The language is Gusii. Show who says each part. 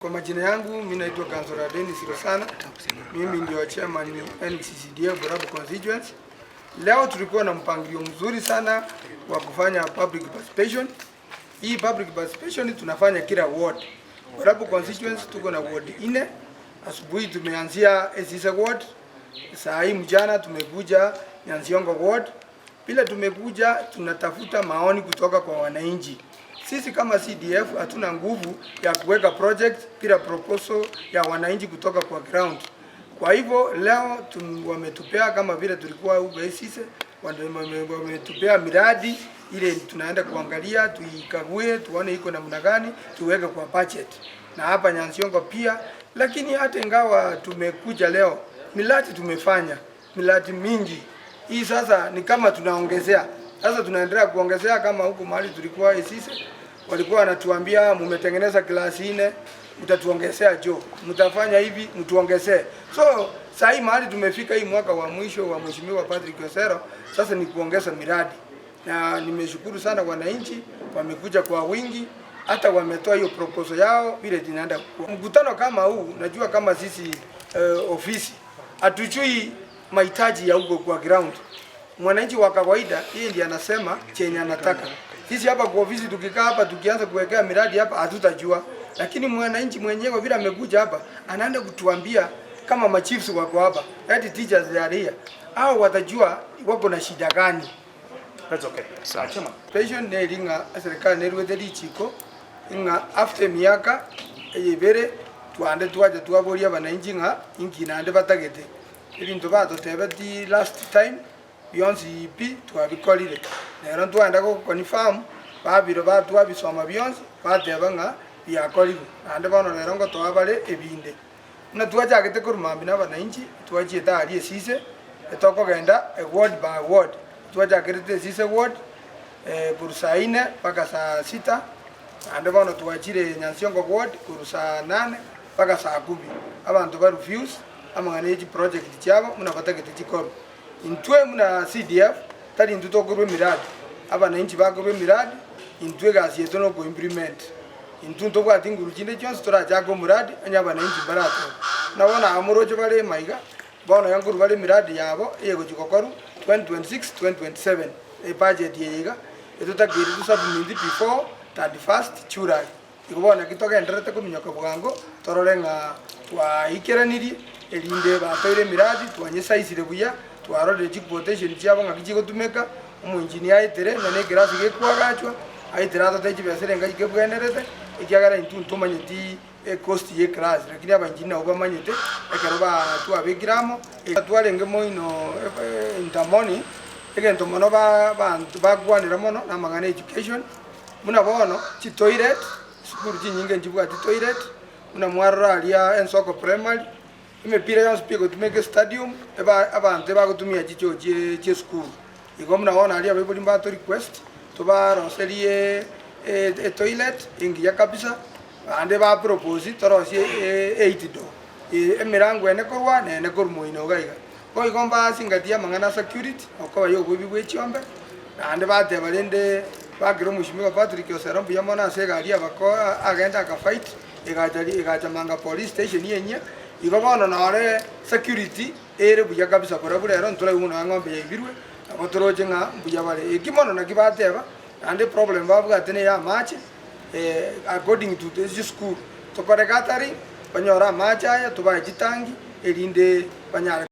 Speaker 1: Kwa majina yangu mimi naitwa Councillor Dennis Rosana. Mimi ndio chairman NCCDA Borabu constituency. Leo tulikuwa na mpangilio mzuri sana wa kufanya public participation. Hii public participation tunafanya kila ward. Borabu constituency tuko na ward nne. Asubuhi tumeanzia Esise ward, saa hii mchana tumekuja Nyansiongo ward. Bila tumekuja tunatafuta maoni kutoka kwa wananchi. Sisi kama CDF hatuna nguvu ya kuweka project bila proposal ya wananchi kutoka kwa ground. Kwa hivyo leo tum, wametupea kama vile tulikuwa huko Esise, wametupea miradi ile tunaenda kuangalia, tuikague, tuone iko namna gani, tuweke kwa budget. Na hapa Nyansiongo pia, lakini hata ingawa tumekuja leo, miradi tumefanya miradi mingi hii sasa ni kama tunaongezea sasa, tunaendelea kuongezea. Kama huku mahali tulikuwa Esise, walikuwa wanatuambia mumetengeneza klasi nne, mtatuongezea jo, mtafanya hivi, mtuongezee. So saa hii mahali tumefika, hii mwaka wa mwisho wa Mheshimiwa Patrick Osero, sasa ni kuongeza miradi, na nimeshukuru sana wananchi wamekuja kwa wingi, hata wametoa hiyo proposal yao vile tunaenda kukua. Mkutano kama huu, najua kama sisi eh, ofisi hatujui mahitaji ya huko kwa ground. Mwananchi wa kawaida yeye ndiye anasema chenye anataka. Sisi hapa kwa ofisi tukikaa hapa tukianza kuwekea miradi hapa hatutajua, lakini mwananchi mwenyewe vile amekuja hapa anaenda kutuambia kama machiefs wako hapa, eti teachers they are here, au watajua wako na shida gani.
Speaker 2: That's okay.
Speaker 3: Sawa.
Speaker 2: Chairman.
Speaker 1: Pension neri ng'a eserikali nerwete richiko ng'a after emiaka eye ebere twande twacha twaboria abananchi ng'a inki naende batagete. Ebinto batotebeti last time bionsi pi twabikorire. Nero ntwaenda go confirm babiro ba twabisoma bionsi bateba ng'a biakorirwe. Naende bono rero ngotoa bare ebinde. Buna twachagete korwa mambia na abananchi, twachiete aria esise, etokogenda eward by ward. Twachakerete esise ward, korwa saa ine mpaka saa sita, naende bono twachire Nyansiongo ward korwa saa nane mpaka saa kumi. Abanto ba refuse amang'ana ye chiproject chiabo buna batagete chikorwe. Intwe buna CDF, tari intwe tokorwa emiradi, abananchi bakorwa emiradi, intwe egasi yaito noko implement. Intwe ntobwati nguru chinde chionsi torachake omoradi onye abananchi mbaratebe. Buna bono aba moroche bare maiga, bono iga nkorwa bare emiradi yabo eyegochia gokorwa 2026, 2027, ebudget eye iga, etotakeire to submit before 31st July. Igo bono naki togendererete kominyoka bwango torore ng'a twaikeranirie, erinde batoire emiradi, twanyesaisire buya, twarorire chiquotation chiabo ng'aki chigotumeka, omoengineer aetere nonya na ekerasi gekoagachwa, aetere atote chibesa ere engaki kebwenerete, ekiagera intwe ntomanyeti ecost ya eclass, lakini abaengineer nabo bamanyete ekero ba twabekire amo, twarenge moino inter morning, egento mono ba abanto bakwanera mono na amang'ana ya education. Buna bono chitoilet, chisukuru chinyinge nchibwati toilet, buna mwarora aria Ensoko Primary, emepira yonsi pi egotumeka estadium, eba abanto ebagotumia chichoo chie chiesukuru. Igo buna bono aria abaibori mbato request, tobaroserie etoilet engiya kabisa, naende ba propose torosie eight door, emerango ene korwa na ene korwa moino iga iga. Boigo mbasingatie amang'ana a security, okoba y'oboibi bwe chiombe, naende bateba rende bakera omweshimiwa Patrick Osero mbuya mono ase egari y'abako agenda aka fight egacha egacha Manga police station enyia, igo bono nore security ere buya kabisa korwa rero ntoraigwe nonya ng'ombe yaibirwe, nabo toroche ng'a mbuya bare. Eki mono naki bateba, naende eproblem babwate neye amache according to chisukuru, tokore gathering, banyore amache aya tobae chitangi erinde banyare.